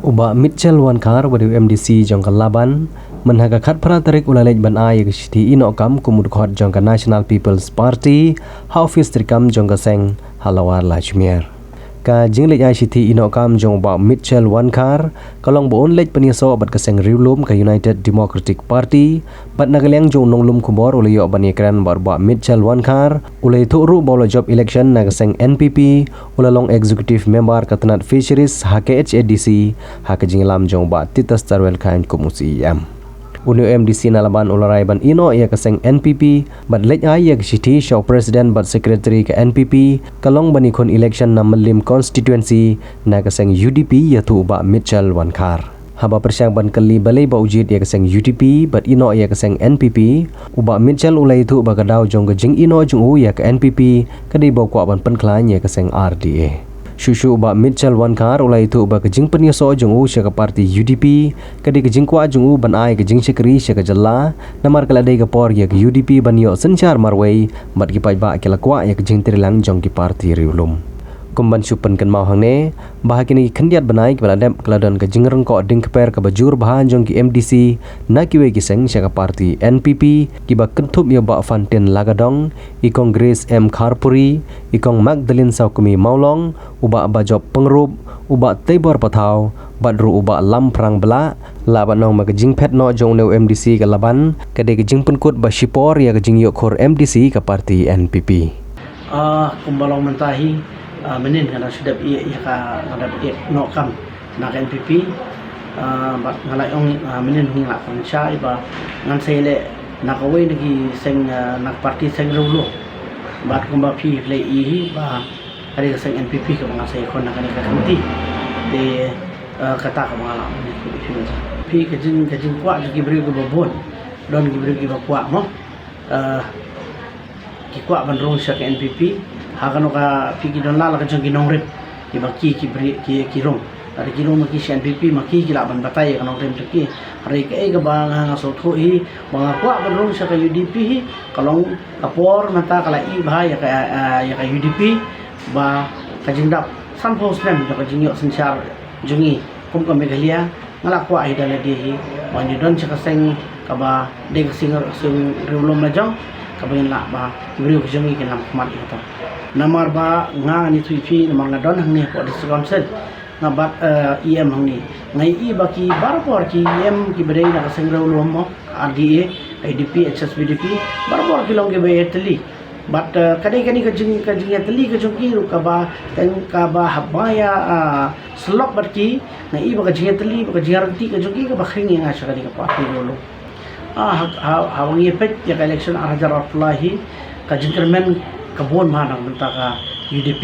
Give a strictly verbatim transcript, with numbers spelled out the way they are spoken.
U Bah Mitchell Wankhar, uba dei u M D C jong ka Laban, mynha ka khatphra tarik u la leit ban ai ïa ka shithi ïehnoh kam kum u dkhot jong ka National People's Party ha ophis treikam jong ka seng ha Lower Lajmer. Ka jingleit ai shithi ïehnoh kam jong u Bah Mitchell Wankhar ka long ba un leit pynïasoh bad ka seng riewlum ka United Democratic Party, bad na ka liang jong u nonglum khubor u la ïoh ban ïakren ba u Bah Mitchell Wankhar u la ïathuh ruh ba u la jop election na ka seng N P P, u la long executive member ka tnat Fisheries ha K H A D C ha ka jingïalam jong u Bah Titus Tyrwel Chyne kum u C E M. Une u M D C na Laban u la rai ban ïehnoh ïa ka seng N P P bad leit ai ïa ka shithi sha u president bad secretary ka N P P, ka long ban ïakhun election na Mylliem constituency na ka seng U D P ïathuh u Bah Mitchell Wankhar. Haba pyrshang ban kylli balei ba u jied ïa ka seng U D P bad ïehnoh ïa ka seng N P P, u Bah Mitchell u la ïathuh ba ka daw jong ka jingïehnoh jong u ïa ka N P P ka dei ba u kwah ban pynkhlaiñ ïa ka seng R D A. Shuh shuh u Bah Mitchell Wankhar u la ïathuh ba ka jingpynïasoh jong u sha ka party U D P ka dei ka jingkwah jong u ban ai ka jingshakri sha ka jylla, namar ka la dei ka por ïa ka U D P ban ïoh synshar marwei bad ki paidbah ki la kwah ïa ka jingtreilang jong ki party riewlum. Kum ban shu pynkynmaw hangne ba ha kine ki khyndiat bnai kiba la dep ka la don ka jingryngkoh diengkper kaba jur bha jong ki M D C na kiwei ki seng sha ka party N P P, kiba kynthup ïa u Bah Fantin Lagadong, i Kong Grace M Kharpuri, i Kong Magdalene Sawkmie Mawlong, u Bah Bajop Pyngrope, u Bah Teibor Pathaw, bad ruh u Bah Lamphrang Blah, lah ban ong ba ka jingphet noh jong une u M D C ka Laban ka dei ka jingpynkut ba shipor ïa ka jingïoh khur M D C ka party N P P. Ah, kumba long mynta hi, ah, mynnin nga dang shu dep ïeh ïa ka, nga dep ïehnoh kam na ka N P P. Ah, bad nga la ong, ah, mynnin ngi la kren shai ba ngan sa ïaleh na kawei na ki seng, ah, na ka party seng riewlum. Bad kumba phi la ïohi hi ba ka dei ka seng N P P kaba ngan sa ïakhun na kane ka kynti. Te, ah, kata kaba nga la ong ïa phi mynta. Phi, ka jing, ka jingkwah jong ki briew kiba bun, don ki briew kiba kwah mo. Ah, ki kwah ban rung sha ka N P P, ha kano ka phi, ki don la la ka jong ki nongrim kiba ki, ki bri-, ki, ki rung. Lada ki rung ma ki sha N P P ma ki, ki lah ban batai ïa ka nongrim jong ki. Hynrei kaei kaba nga, nga sngewthuh hi ba nga kwah ban rung sha ka U D P hi ka long ka por mynta ka la ih bha ïa ka, ah, ïa ka U D P ba ka jingdap sanphew snem jong ka jingïoh synshar jong ngi kum ka Meghalaya, nga la kwah hi da lade hi ba ngin don sha ka seng kaba dei ka seng, seng riewlum la jong, kaba ngin lah ba ki briew ka jong ngi kin lam khmat ïa kata. Namar ba nga, ngan ïathuh ïa phi, namar nga don hangne hapoh District Council, nga bat, eh, E M hangne. Nga ïohi ba ki barabor ki E M kiba dei na ka seng riewlum mo, R D A, I D P, H S P D P, barabor ki long kiba ïatylli. Bad, eh, ka dei kane ka jing, ka jingïatylli ka jong ki ruh kaba, teng kaba haba ïa, ah, syllok bad ki, nga ïohi ba ka jingïatylli bad ka jingïaryntih ka jong ki kaba khring ïa nga sha kane ka party riewlum. Ah, ha, ha, haba ngi peit ïa ka election ar hajar arphew lai hi, ka jingkyrmen ka bun bha na ka bynta ka U D P.